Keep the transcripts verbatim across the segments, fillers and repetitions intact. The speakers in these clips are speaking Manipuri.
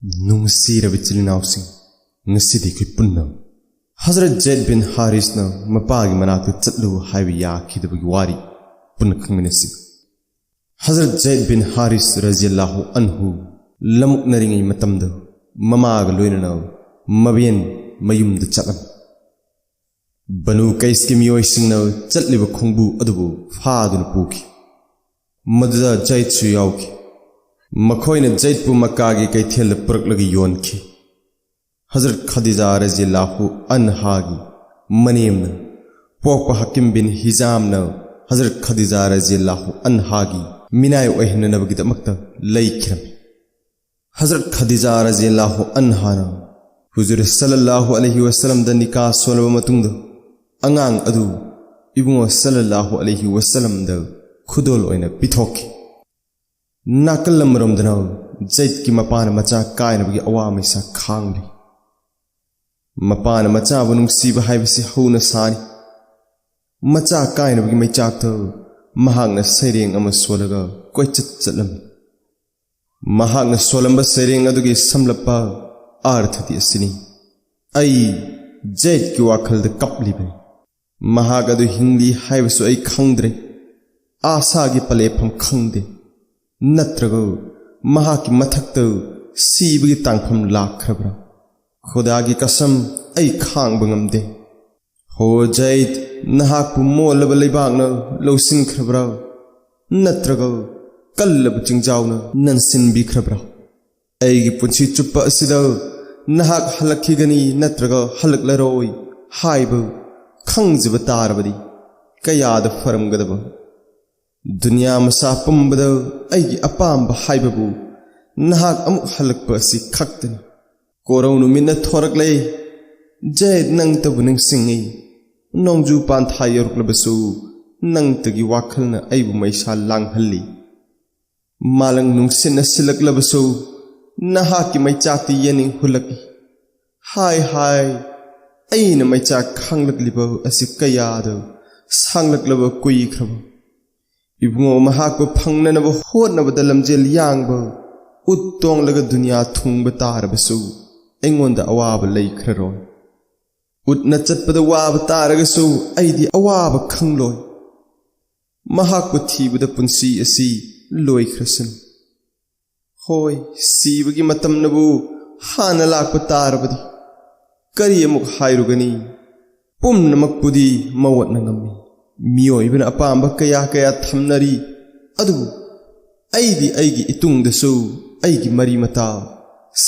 ꯅꯨꯡꯁꯤꯔꯕ ꯏꯆꯤꯜ ꯏꯅꯥꯎꯁꯤꯡ, ꯉꯁꯤꯗꯤ ꯑꯩꯈꯣꯏ ꯄꯨꯟꯅ ꯍꯖꯔꯠ ꯖꯩꯗ ꯕꯤꯟ ꯍꯥꯔꯤꯁꯅ ꯃꯄꯥꯒꯤ ꯃꯅꯥꯛꯇ ꯆꯠꯂꯨ ꯍꯥꯏꯕ ꯌꯥꯈꯤꯗꯕꯒꯤ ꯋꯥꯔꯤ ꯄꯨꯟꯅ ꯈꯪꯃꯤꯟꯅꯁꯤ꯫ ꯍꯖꯔꯠ ꯖꯩꯗ ꯕꯤꯟ ꯍꯥꯔꯤꯁ ꯔꯖꯤꯌꯜꯂꯥꯍꯨ ꯑꯟꯍꯨ ꯂꯝꯃꯨꯛꯅꯔꯤꯉꯩ ꯃꯇꯝꯗ ꯃꯃꯥꯒ ꯂꯣꯏꯅꯅ ꯃꯕꯦꯟ ꯃꯌꯨꯝꯗ ꯆꯠꯂꯝꯃꯤ꯫ ꯕꯅꯨ ꯀꯩꯁꯀꯤ ꯃꯤꯑꯣꯏꯁꯤꯡꯅ ꯆꯠꯂꯤꯕ ꯈꯣꯡꯕꯨ ꯑꯗꯨꯕꯨ ꯐꯥꯗꯨꯅ ꯄꯨꯈꯤ꯫ ꯃꯗꯨꯗ ꯖꯩꯗꯁꯨ ꯌꯥꯎꯈꯤ꯫ ꯃꯈꯣꯏꯅ ꯖꯩꯗꯄꯨ ꯃꯛꯀꯥꯒꯤ ꯀꯩꯊꯦꯜꯗ ꯄꯨꯔꯛꯂꯒ ꯌꯣꯟꯈꯤ꯫ ꯍꯖꯔꯠ ꯈꯗꯤꯖꯥ ꯔꯖꯤꯌꯜꯂꯥꯍꯨ ꯑꯟꯍꯥꯒꯤ ꯃꯅꯦꯝꯅ ꯄꯣꯛꯄ ꯍꯀꯤꯝ ꯕꯤꯟ ꯍꯤꯖꯥꯝꯅ ꯍꯖꯔꯠ ꯈꯗꯤꯖꯥ ꯔꯖꯤꯌꯜꯂꯥꯍꯨ ꯑꯟꯍꯥꯒꯤ ꯃꯤꯅꯥꯏ ꯑꯣꯏꯍꯟꯅꯅꯕꯒꯤꯗꯃꯛꯇ ꯂꯩꯈꯤꯔꯝꯃꯤ꯫ ꯍꯖꯔꯠ ꯈꯗꯤꯖꯥ ꯔꯖꯤꯌꯜꯂꯥꯍꯨ ꯑꯟꯍꯥꯅ ꯍꯨꯖꯨꯔ ꯁꯜꯂꯜꯂꯥꯍꯨ ꯑꯂꯩꯍꯤ ꯋꯁꯜꯂꯝꯗ ꯅꯤꯀꯥ ꯁꯣꯜꯂꯕ ꯃꯇꯨꯡꯗ ꯑꯉꯥꯡ ꯑꯗꯨ ꯏꯕꯨꯡꯉꯣ ꯁꯜꯂꯜꯂꯥꯍꯨ ꯑꯂꯩꯍꯤ ꯋꯁꯜꯂꯝꯗ ꯈꯨꯗꯣꯜ ꯑꯣꯏꯅ ꯄꯤꯊꯣꯛꯈꯤ꯫ ꯅꯥꯀꯜ ꯑꯃꯔꯣꯝꯗꯅ ꯖꯩꯗꯀꯤ ꯃꯄꯥꯅ ꯃꯆꯥ ꯀꯥꯏꯅꯕꯒꯤ ꯑꯋꯥ ꯃꯩꯁꯥ ꯈꯥꯡꯂꯤ꯫ ꯃꯄꯥꯅ ꯃꯆꯥꯕꯨ ꯅꯨꯡꯁꯤꯕ ꯍꯥꯏꯕꯁꯤ ꯍꯧꯅ ꯁꯥꯅꯤ꯫ ꯃꯆꯥ ꯀꯥꯏꯅꯕꯒꯤ ꯃꯩꯆꯥꯛꯇ ꯃꯍꯥꯛꯅ ꯁꯩꯔꯦꯡ ꯑꯃ ꯁꯣꯜꯂꯒ ꯀꯣꯏꯆꯠ ꯆꯠꯂꯝꯃꯤ꯫ ꯃꯍꯥꯛꯅ ꯁꯣꯜꯂꯝꯕ ꯁꯩꯔꯦꯡ ꯑꯗꯨꯒꯤ ꯁꯝꯂꯞꯄ ꯑꯥꯔꯊꯗꯤ ꯑꯁꯤꯅꯤ: "ꯑꯩ ꯖꯩꯗꯀꯤ ꯋꯥꯈꯜꯗ ꯀꯞꯂꯤꯕꯅꯤ꯫ ꯃꯍꯥꯛ ꯑꯗꯨ ꯍꯤꯡꯂꯤ ꯍꯥꯏꯕꯁꯨ ꯑꯩ ꯈꯪꯗ꯭ꯔꯦ꯫ ꯑꯥꯁꯥꯒꯤ ꯄꯂꯦꯞꯐꯝ ꯈꯪꯗꯦ꯫ ꯅꯠꯇ꯭ꯔꯒ ꯃꯍꯥꯛꯀꯤ ꯃꯊꯛꯇ ꯁꯤꯕꯒꯤ ꯇꯥꯡꯐꯝ ꯂꯥꯛꯈ꯭ꯔꯕ꯭ꯔꯥ? ꯈꯨꯗꯥꯒꯤ ꯀꯁꯝ, ꯑꯩ ꯈꯥꯡꯕ ꯉꯝꯗꯦ꯫ ꯍꯣ ꯖꯩꯗ, ꯅꯍꯥꯛꯄꯨ ꯃꯣꯜꯂꯕ ꯂꯩꯕꯥꯛꯅ ꯂꯧꯁꯤꯟꯈ꯭ꯔꯕ꯭ꯔꯥ? ꯅꯠꯇ꯭ꯔꯒ ꯀꯜꯂꯕ ꯆꯤꯡꯖꯥꯎꯅ ꯅꯟꯁꯤꯟꯕꯤꯈ꯭ꯔꯕ꯭ꯔꯥ? ꯑꯩꯒꯤ ꯄꯨꯟꯁꯤ ꯆꯨꯞꯄ ꯑꯁꯤꯗ ꯅꯍꯥꯛ ꯍꯜꯂꯛꯈꯤꯒꯅꯤ ꯅꯠꯇ꯭ꯔꯒ ꯍꯜꯂꯛꯂꯔꯣꯏ ꯍꯥꯏꯕ ꯈꯪꯖꯕ ꯇꯥꯔꯕꯗꯤ ꯀꯌꯥꯗ ꯐꯔꯝꯒꯗꯕ! ꯗꯨꯅꯤꯌꯥ ꯃꯁꯥ ꯄꯨꯝꯕꯗ ꯑꯩꯒꯤ ꯑꯄꯥꯝꯕ ꯍꯥꯏꯕꯕꯨ ꯅꯍꯥꯛ ꯑꯃꯨꯛ ꯍꯜꯂꯛꯄ ꯑꯁꯤ ꯈꯛꯇꯅꯤ꯫" ꯀꯣꯔꯧ ꯅꯨꯃꯤꯠꯅ ꯊꯣꯔꯛꯂꯦ꯫ ꯖꯩꯗ, ꯅꯪꯇꯕꯨ ꯅꯤꯡꯁꯤꯡꯉꯤ꯫ ꯅꯣꯡꯖꯨ ꯄꯥꯟꯊꯥ ꯌꯧꯔꯛꯂꯕꯁꯨ ꯅꯪꯇꯒꯤ ꯋꯥꯈꯜꯅ ꯑꯩꯕꯨ ꯃꯩꯁꯥ ꯂꯥꯡꯍꯜꯂꯤ꯫ ꯃꯥꯂꯪ ꯅꯨꯡꯁꯤꯠꯅ ꯁꯤꯜꯂꯛꯂꯕꯁꯨ ꯅꯍꯥꯛꯀꯤ ꯃꯩꯆꯥꯛꯇꯤ ꯌꯦꯡꯅꯤꯡ ꯍꯨꯜꯂꯛꯏ꯫ ꯍꯥꯏ ꯍꯥꯏ, ꯑꯩꯅ ꯃꯩꯆꯥꯛ ꯈꯥꯡꯂꯛꯂꯤꯕ ꯑꯁꯤ ꯀꯌꯥꯗ ꯁꯥꯡꯂꯛꯂꯕ ꯀꯨꯏꯈ꯭ꯔꯕ! ꯏꯕꯨꯡꯉꯣ ꯃꯍꯥꯛꯄꯨ ꯐꯪꯅꯅꯕ ꯍꯣꯠꯅꯕꯗ ꯂꯝꯖꯦꯜ ꯌꯥꯡꯕ ꯎꯠ ꯇꯣꯡꯂꯒ ꯗꯨꯅꯤꯌꯥ ꯊꯨꯡꯕ ꯇꯥꯔꯕꯁꯨ ꯑꯩꯉꯣꯟꯗ ꯑꯋꯥꯕ ꯂꯩꯈ꯭ꯔꯔꯣꯏ꯫ ꯎꯠꯅ ꯆꯠꯄꯗ ꯋꯥꯕ ꯇꯥꯔꯒꯁꯨ ꯑꯩꯗꯤ ꯑꯋꯥꯕ ꯈꯪꯂꯣꯏ꯫ ꯃꯍꯥꯛꯄꯨ ꯊꯤꯕꯗ ꯄꯨꯟꯁꯤ ꯑꯁꯤ ꯂꯣꯏꯈ꯭ꯔꯁꯅꯨ꯫ ꯍꯣꯏ, ꯁꯤꯕꯒꯤ ꯃꯇꯝꯅꯕꯨ ꯍꯥꯟꯅ ꯂꯥꯛꯄ ꯇꯥꯔꯕꯗꯤ ꯀꯔꯤ ꯑꯃꯨꯛ ꯍꯥꯏꯔꯨꯒꯅꯤ? ꯄꯨꯝꯅꯃꯛꯄꯨꯗꯤ ꯃꯋꯠꯅ ꯉꯝꯃꯤ꯫ ꯃꯤꯑꯣꯏꯕꯅ ꯑꯄꯥꯝꯕ ꯀꯌꯥ ꯀꯌꯥ ꯊꯝꯅꯔꯤ, ꯑꯗꯨꯕꯨ ꯑꯩꯗꯤ ꯑꯩꯒꯤ ꯏꯇꯨꯡꯗꯁꯨ ꯑꯩꯒꯤ ꯃꯔꯤ ꯃꯇꯥ,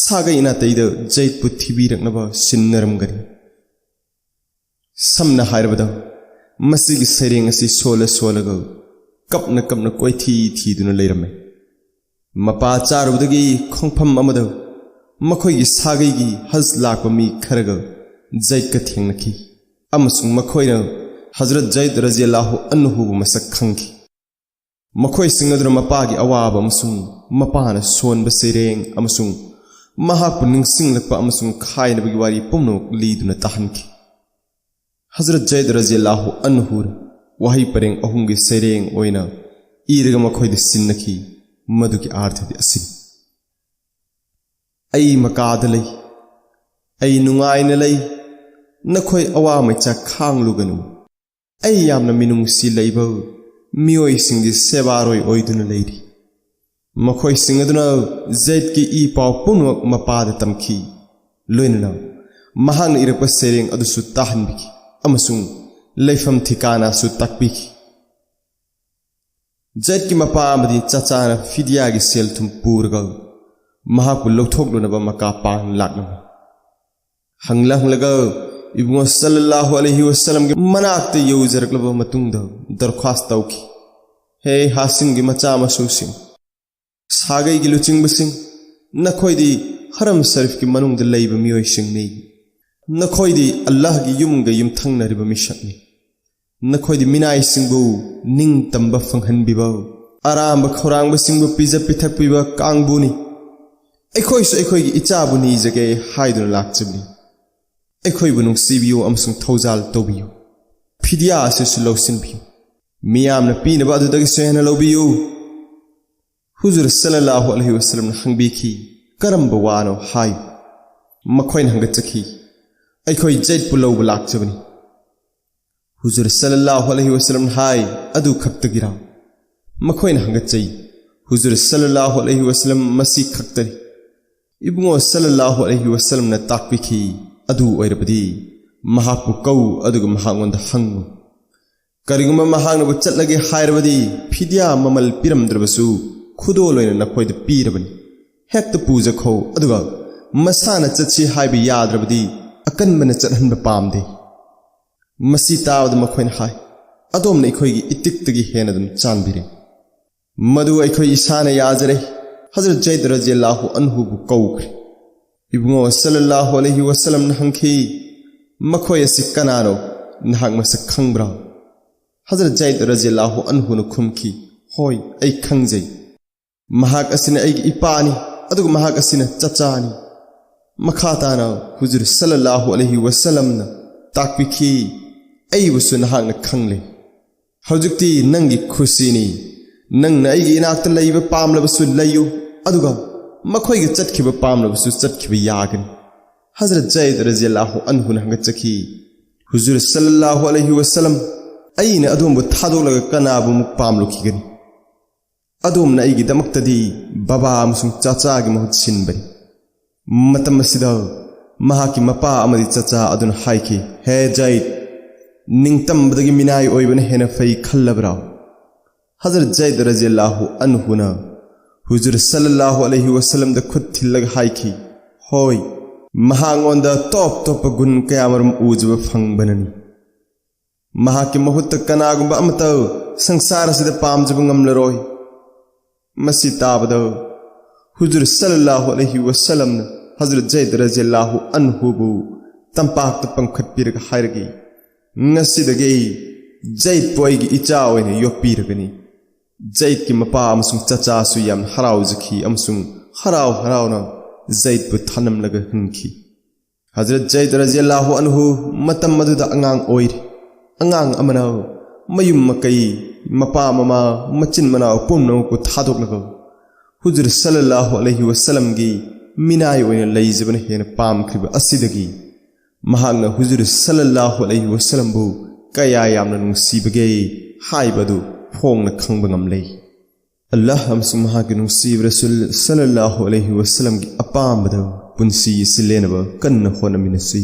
ꯁꯥꯒꯩ ꯅꯥꯇꯩꯗ ꯖꯩꯠꯄꯨ ꯊꯤꯕꯤꯔꯛꯅꯕ ꯁꯤꯟꯅꯔꯝꯒꯅꯤ꯫ ꯁꯝꯅ ꯍꯥꯏꯔꯕꯗ, ꯃꯁꯤꯒꯤ ꯁꯩꯔꯦꯡ ꯑꯁꯤ ꯁꯣꯜꯂ ꯁꯣꯜꯂꯒ, ꯀꯞꯅ ꯀꯞꯅ ꯀꯣꯏꯊꯤ ꯊꯤꯗꯨꯅ ꯂꯩꯔꯝꯃꯤ꯫ ꯃꯄꯥ ꯆꯥꯔꯨꯕꯗꯒꯤ ꯈꯣꯡꯐꯝ ꯑꯃꯗ ꯃꯈꯣꯏꯒꯤ ꯁꯥꯒꯩꯒꯤ ꯍꯖ ꯂꯥꯛꯄ ꯃꯤ ꯈꯔꯒ ꯖꯩꯗꯀ ꯊꯦꯡꯅꯈꯤ, ꯑꯃꯁꯨꯡ ꯃꯈꯣꯏꯅ ꯍꯖꯔꯠ ꯖꯩꯗ ꯔꯖꯤꯌꯜꯂꯥꯍꯨ ꯑꯟꯍꯨꯕꯨ ꯃꯁꯛ ꯈꯪꯈꯤ꯫ ꯃꯈꯣꯏꯁꯤꯡ ꯑꯗꯨꯅ ꯃꯄꯥꯒꯤ ꯑꯋꯥꯕ ꯑꯃꯁꯨꯡ ꯃꯄꯥꯅ ꯁꯣꯟꯕ ꯁꯩꯔꯦꯡ ꯑꯃꯁꯨꯡ ꯃꯍꯥꯛꯄꯨ ꯅꯤꯡꯁꯤꯡꯂꯛꯄ ꯑꯃꯁꯨꯡ ꯈꯥꯏꯅꯕꯒꯤ ꯋꯥꯔꯤ ꯄꯨꯝꯅꯃꯛ ꯂꯤꯗꯨꯅ ꯇꯥꯍꯟꯈꯤ꯫ ꯍꯖꯔꯠ ꯖꯩꯗ ꯔꯖꯤꯌꯜꯂꯥꯍꯨ ꯑꯟꯍꯨꯅ ꯋꯥꯍꯩ ꯄꯔꯦꯡ ꯑꯍꯨꯝꯒꯤ ꯁꯩꯔꯦꯡ ꯑꯣꯏꯅ ꯏꯔꯒ ꯃꯈꯣꯏꯗ ꯁꯤꯟꯅꯈꯤ꯫ ꯃꯗꯨꯒꯤ ꯑꯥꯔꯊꯗꯤ ꯑꯁꯤꯅꯤ: "ꯑꯩ ꯃꯀꯥꯗ ꯂꯩ, ꯑꯩ ꯅꯨꯡꯉꯥꯏꯅ ꯂꯩ, ꯅꯈꯣꯏ ꯑꯋꯥ ꯃꯩꯆꯥꯛ ꯈꯥꯡꯂꯨꯒꯅꯨ꯫ ꯑꯩ ꯌꯥꯝꯅ ꯃꯤꯅꯨꯡꯁꯤ ꯂꯩꯕ ꯃꯤꯑꯣꯏꯁꯤꯡꯒꯤ ꯁꯦꯕꯥꯔꯣꯏ ꯑꯣꯏꯗꯨꯅ ꯂꯩꯔꯤ"꯫ ꯃꯈꯣꯏꯁꯤꯡ ꯑꯗꯨꯅ ꯖꯩꯗꯀꯤ ꯏ ꯄꯥꯎ ꯄꯨꯝꯅꯃꯛ ꯃꯄꯥꯗ ꯇꯝꯈꯤ, ꯂꯣꯏꯅꯅ ꯃꯍꯥꯛꯅ ꯏꯔꯛꯄ ꯁꯩꯔꯦꯡ ꯑꯗꯨꯁꯨ ꯇꯥꯍꯟꯕꯤꯈꯤ ꯑꯃꯁꯨꯡ ꯂꯩꯐꯝ ꯊꯤꯀꯥꯅꯥꯁꯨ ꯇꯥꯛꯄꯤꯈꯤ꯫ ꯖꯩꯗꯀꯤ ꯃꯄꯥ ꯑꯃꯗꯤ ꯆꯆꯥꯅ ꯐꯤꯗꯤꯌꯥꯒꯤ ꯁꯦꯜ ꯊꯨꯝ ꯄꯨꯔꯒ ꯃꯍꯥꯛꯄꯨ ꯂꯧꯊꯣꯛꯂꯨꯅꯕ ꯃꯀꯥ ꯄꯥꯡꯅ ꯂꯥꯛꯂꯝꯃꯤ꯫ ꯍꯪꯂ ꯍꯪꯂꯒ ꯏꯕꯨꯡꯉꯣ ꯁꯜꯂꯜꯂꯥꯍꯨ ꯑꯂꯩꯍꯤ ꯋꯁꯜꯂꯝꯒꯤ ꯃꯅꯥꯛꯇ ꯌꯧꯖꯔꯛꯂꯕ ꯃꯇꯨꯡꯗ ꯗꯔꯈ꯭ꯋꯥꯁ ꯇꯧꯈꯤ: "ꯍꯦ ꯍꯥꯁꯤꯝꯒꯤ ꯃꯆꯥ ꯃꯁꯨꯁꯤꯡ, ꯁꯥꯒꯩꯒꯤ ꯂꯨꯆꯤꯡꯕꯁꯤꯡ, ꯅꯈꯣꯏꯗꯤ ꯍꯔꯝ ꯁꯔꯤꯐꯀꯤ ꯃꯅꯨꯡꯗ ꯂꯩꯕ ꯃꯤꯑꯣꯏꯁꯤꯡꯅꯤ꯫ ꯅꯈꯣꯏꯗꯤ ꯑꯜꯂꯥꯍꯒꯤ ꯌꯨꯝꯒ ꯌꯨꯝꯊꯪꯅꯔꯤꯕ ꯃꯤꯁꯛꯅꯤ꯫ ꯅꯈꯣꯏꯗꯤ ꯃꯤꯅꯥꯏꯁꯤꯡꯕꯨ ꯅꯤꯡꯇꯝꯕ ꯐꯪꯍꯟꯕꯤꯕ, ꯑꯔꯥꯝꯕ ꯈꯧꯔꯥꯡꯕꯁꯤꯡꯕꯨ ꯄꯤꯖ ꯄꯤꯊꯛꯄꯤꯕ ꯀꯥꯡꯕꯨꯅꯤ꯫ ꯑꯩꯈꯣꯏꯁꯨ ꯑꯩꯈꯣꯏꯒꯤ ꯏꯆꯥꯕꯨ ꯅꯤꯖꯒꯦ ꯍꯥꯏꯗꯨꯅ ꯂꯥꯛꯆꯕꯅꯤ꯫ ꯑꯩꯈꯣꯏꯕꯨ ꯅꯨꯡꯁꯤꯕꯤꯌꯨ ꯑꯃꯁꯨꯡ ꯊꯧꯖꯥꯜ ꯇꯧꯕꯤꯌꯨ꯫ ꯐꯤꯗꯤꯌꯥ ꯑꯁꯤꯁꯨ ꯂꯧꯁꯤꯟꯕꯤꯌꯨ꯫ ꯃꯤꯌꯥꯝꯅ ꯄꯤꯅꯕ ꯑꯗꯨꯗꯒꯤꯁꯨ ꯍꯦꯟꯅ ꯂꯧꯕꯤꯌꯨ"꯫ ꯍꯨꯖꯨꯔ ꯁꯜꯂꯜꯂꯥꯍꯨ ꯑꯂꯩꯍꯤ ꯋꯁꯜꯂꯝꯅ ꯍꯪꯕꯤꯈꯤ, "ꯀꯔꯝꯕ ꯋꯥꯅꯣ?" ꯍꯥꯏ꯫ ꯃꯈꯣꯏꯅ ꯍꯪꯒꯠꯆꯈꯤ, "ꯑꯩꯈꯣꯏ ꯖꯩꯗꯄꯨ ꯂꯧꯕ ꯂꯥꯛꯆꯕꯅꯤ꯫" ꯍꯨꯖꯨꯔ ꯁꯜꯂꯜꯂꯥꯍꯨ ꯑꯂꯩꯍꯤ ꯋꯁꯜꯂꯝꯅ ꯍꯥꯏ, "ꯑꯗꯨ ꯈꯛꯇꯒꯤꯔꯥ?" ꯃꯈꯣꯏꯅ ꯍꯪꯒꯠꯆꯩ, ꯍꯨꯖꯨꯔ ꯁꯜꯂꯜꯂꯥꯍꯨ ꯑꯂꯩꯍꯤ ꯋꯁꯜꯂꯝ, "ꯃꯁꯤ ꯈꯛꯇꯅꯤ꯫" ꯏꯕꯨꯡꯉꯣ ꯁꯜꯂꯜꯂꯥꯍꯨ ꯑꯂꯩꯍꯤ ꯋꯁꯜꯂꯝꯅ ꯇꯥꯛꯄꯤꯈꯤ, "ꯑꯗꯨ ꯑꯣꯏꯔꯕꯗꯤ ꯃꯍꯥꯛꯄꯨ ꯀꯧ, ꯑꯗꯨꯒ ꯃꯍꯥꯛꯉꯣꯟꯗ ꯍꯪꯉꯨ꯫ ꯀꯔꯤꯒꯨꯝꯕ ꯃꯍꯥꯛꯅꯕꯨ ꯆꯠꯂꯒꯦ ꯍꯥꯏꯔꯕꯗꯤ, ꯐꯤꯗꯤꯌꯥ ꯃꯃꯜ ꯄꯤꯔꯝꯗ꯭ꯔꯕꯁꯨ ꯈꯨꯗꯣꯜ ꯑꯣꯏꯅ ꯅꯈꯣꯏꯗ ꯄꯤꯔꯕꯅꯤ꯫ ꯍꯦꯛꯇ ꯄꯨꯖꯈꯣ, ꯑꯗꯨꯒ ꯃꯁꯥꯅ ꯆꯠꯁꯤ ꯍꯥꯏꯕ ꯌꯥꯗ꯭ꯔꯕꯗꯤ ꯑꯀꯟꯕꯅ ꯆꯠꯍꯟꯕ ꯄꯥꯝꯗꯦ꯫" ꯃꯁꯤ ꯇꯥꯕꯗ ꯃꯈꯣꯏꯅ ꯍꯥꯏ, "ꯑꯗꯣꯝꯅ ꯑꯩꯈꯣꯏꯒꯤ ꯏꯇꯤꯛꯇꯒꯤ ꯍꯦꯟꯅ ꯑꯗꯨꯝ ꯆꯥꯟꯕꯤꯔꯦ꯫ ꯃꯗꯨ ꯑꯩꯈꯣꯏ ꯏꯁꯥꯅ ꯌꯥꯖꯔꯦ꯫" ꯍꯖꯔꯠ ꯖꯩꯗ ꯔꯖꯤꯌꯜꯂꯥꯍꯨ ꯑꯟꯍꯨꯕꯨ ꯀꯧꯈ꯭ꯔꯦ꯫ ꯏꯕꯨꯡꯉꯣ ꯁꯜꯂꯜꯂꯥꯍꯨ ꯑꯂꯩꯍꯤ ꯋꯁꯜꯂꯝꯅ ꯍꯪꯈꯤ, "ꯃꯈꯣꯏ ꯑꯁꯤ ꯀꯅꯥꯅꯣ? ꯅꯍꯥꯛ ꯃꯁꯛ ꯈꯪꯕ꯭ꯔꯥ?" ꯍꯖꯔꯠ ꯖꯩꯗ ꯔꯖꯤꯌꯜꯂꯥꯍꯨ ꯑꯟꯍꯨꯅ ꯈꯨꯝꯈꯤ, "ꯍꯣꯏ, ꯑꯩ ꯈꯪꯖꯩ꯫ ꯃꯍꯥꯛ ꯑꯁꯤꯅ ꯑꯩꯒꯤ ꯏꯄꯥꯅꯤ, ꯑꯗꯨꯒ ꯃꯍꯥꯛ ꯑꯁꯤꯅ ꯆꯆꯥꯅꯤ꯫" ꯃꯈꯥ ꯇꯥꯅ ꯍꯨꯖꯨꯔ ꯁꯜꯂꯜꯂꯥꯍꯨ ꯑꯂꯩꯍꯤ ꯋꯁꯜꯂꯝꯅ ꯇꯥꯛꯄꯤꯈꯤ, "ꯑꯩꯕꯨꯁꯨ ꯅꯍꯥꯛꯅ ꯈꯪꯂꯦ꯫ ꯍꯧꯖꯤꯛꯇꯤ ꯅꯪꯒꯤ ꯈꯨꯁꯤꯅꯤ꯫ ꯅꯪꯅ ꯑꯩꯒꯤ ꯏꯅꯥꯛꯇ ꯂꯩꯕ ꯄꯥꯝꯂꯕꯁꯨ ꯂꯩꯌꯨ, ꯑꯗꯨꯒ ꯃꯈꯣꯏꯒ ꯆꯠꯈꯤꯕ ꯄꯥꯝꯂꯕꯁꯨ ꯆꯠꯈꯤꯕ ꯌꯥꯒꯅꯤ꯫" ꯍꯖꯔꯠ ꯖꯩꯗ ꯔꯖꯤꯌꯜꯂꯥꯍꯨ ꯑꯟꯍꯨꯅ ꯍꯪꯒꯠꯆꯈꯤ, "ꯍꯨꯖꯨꯔ ꯁꯜꯂꯜꯂꯥꯍꯨ ꯑꯂꯩꯍꯤ ꯋꯁꯜꯂꯝ, ꯑꯩꯅ ꯑꯗꯣꯝꯕꯨ ꯊꯥꯗꯣꯛꯂꯒ ꯀꯅꯥꯕꯨ ꯑꯃꯨꯛ ꯄꯥꯝꯂꯨꯈꯤꯒꯅꯤ? ꯑꯗꯣꯝꯅ ꯑꯩꯒꯤꯗꯃꯛꯇꯗꯤ ꯕꯕꯥ ꯑꯃꯁꯨꯡ ꯆꯥꯆꯥꯒꯤ ꯃꯍꯨꯠ ꯁꯤꯟꯕꯅꯤ꯫" ꯃꯇꯝ ꯑꯁꯤꯗ ꯃꯍꯥꯛꯀꯤ ꯃꯄꯥ ꯑꯃꯗꯤ ꯆꯥꯆꯥ ꯑꯗꯨꯅ ꯍꯥꯏꯈꯤ, "ꯍꯦ ꯖꯩꯗ, ꯅꯤꯡꯇꯝꯕꯗꯒꯤ ꯃꯤꯅꯥꯏ ꯑꯣꯏꯕꯅ ꯍꯦꯟꯅ ꯐꯩ ꯈꯜꯂꯕ꯭ꯔꯥ?" ꯍꯖꯔꯠ ꯖꯩꯗ ꯔꯖꯤꯌꯜꯂꯥꯍꯨ ꯑꯟꯍꯨꯅ ꯍꯨꯖꯨꯔ ꯁꯜꯂꯜꯂꯥꯍꯨ ꯑꯂꯩꯍꯤ ꯋꯁꯜꯂꯝꯗ ꯈꯨꯠ ꯊꯤꯜꯂꯒ ꯍꯥꯏꯈꯤ, "ꯍꯣꯏ, ꯃꯍꯥꯛꯉꯣꯟꯗ ꯇꯣꯞ ꯇꯣꯞꯄ ꯒꯨꯟ ꯀꯌꯥꯃꯔꯨꯝ ꯎꯖꯕ ꯐꯪꯕꯅꯅꯤ꯫ ꯃꯍꯥꯛꯀꯤ ꯃꯍꯨꯠꯇ ꯀꯅꯥꯒꯨꯝꯕ ꯑꯃꯠꯇ ꯁꯪꯁꯥꯔ ꯑꯁꯤꯗ ꯄꯥꯝꯖꯕ ꯉꯝꯂꯔꯣꯏ꯫" ꯃꯁꯤ ꯇꯥꯕꯗ ꯍꯨꯖꯨꯔ ꯁꯜꯂꯜꯂꯥꯍꯨ ꯑꯂꯩꯍꯤ ꯋꯁꯜꯂꯝꯅ ꯍꯖꯔꯠ ꯖꯩꯗ ꯔꯖꯤꯌꯜꯂꯥꯍꯨ ꯑꯟꯍꯨꯕꯨ ꯇꯝꯄꯥꯛꯇ ꯄꯪꯈꯠꯄꯤꯔꯒ ꯍꯥꯏꯔꯛꯏ, "ꯉꯁꯤꯗꯒꯤ ꯖꯩꯗꯄꯨ ꯑꯩꯒꯤ ꯏꯆꯥ ꯑꯣꯏꯅ ꯌꯣꯛꯄꯤꯔꯒꯅꯤ꯫" ꯖꯩꯗꯀꯤ ꯃꯄꯥ ꯑꯃꯁꯨꯡ ꯆꯆꯥꯁꯨ ꯌꯥꯝꯅ ꯍꯔꯥꯎꯖꯈꯤ ꯑꯃꯁꯨꯡ ꯍꯔꯥꯎ ꯍꯔꯥꯎꯅ ꯖꯩꯗꯄꯨ ꯊꯅꯝꯂꯒ ꯍꯟꯈꯤ꯫ ꯍꯖꯔꯠ ꯖꯩꯗ ꯔꯖꯤꯌꯜꯂꯥꯍꯨ ꯑꯟꯍꯨ ꯃꯇꯝ ꯑꯗꯨꯗ ꯑꯉꯥꯡ ꯑꯣꯏꯔꯤ꯫ ꯑꯉꯥꯡ ꯑꯃꯅ ꯃꯌꯨꯝ ꯃꯀꯩ, ꯃꯄꯥ ꯃꯃꯥ, ꯃꯆꯤꯟ ꯃꯅꯥꯎ ꯄꯨꯝꯅꯃꯛꯄꯨ ꯊꯥꯗꯣꯛꯂꯒ ꯍꯨꯖꯨꯔ ꯁꯜꯂꯜꯂꯥꯍꯨ ꯑꯂꯩꯍꯤ ꯋꯁꯜꯂꯝꯒꯤ ꯃꯤꯅꯥꯏ ꯑꯣꯏꯅ ꯂꯩꯖꯕꯅ ꯍꯦꯟꯅ ꯄꯥꯝꯈ꯭ꯔꯤꯕ ꯑꯁꯤꯗꯒꯤ ꯃꯍꯥꯛꯅ ꯍꯨꯖꯨꯔ ꯁꯜꯂꯜꯂꯥꯍꯨ ꯑꯂꯩꯍꯤ ꯋꯁꯜꯂꯝꯕꯨ ꯀꯌꯥ ꯌꯥꯝꯅ ꯅꯨꯡꯁꯤꯕꯒꯦ ꯍꯥꯏꯕ ꯑꯗꯨ ꯐꯣꯡꯅ ꯈꯪꯕ ꯉꯝꯂꯦ꯫ ꯑꯜꯂꯥꯍ ꯑꯃꯁꯨꯡ ꯃꯍꯥꯛꯀꯤ ꯅꯨꯡꯁꯤꯕ ꯔꯁꯨꯜ ꯁꯜꯂꯜꯂꯥꯍꯨ ꯑꯂꯩꯍꯤ ꯋꯁꯜꯂꯝꯒꯤ ꯑꯄꯥꯝꯕꯗ ꯄꯨꯟꯁꯤ ꯑꯁꯤ ꯂꯦꯟꯅꯕ ꯀꯟꯅ ꯍꯣꯠꯅꯃꯤꯟꯅꯁꯤ꯫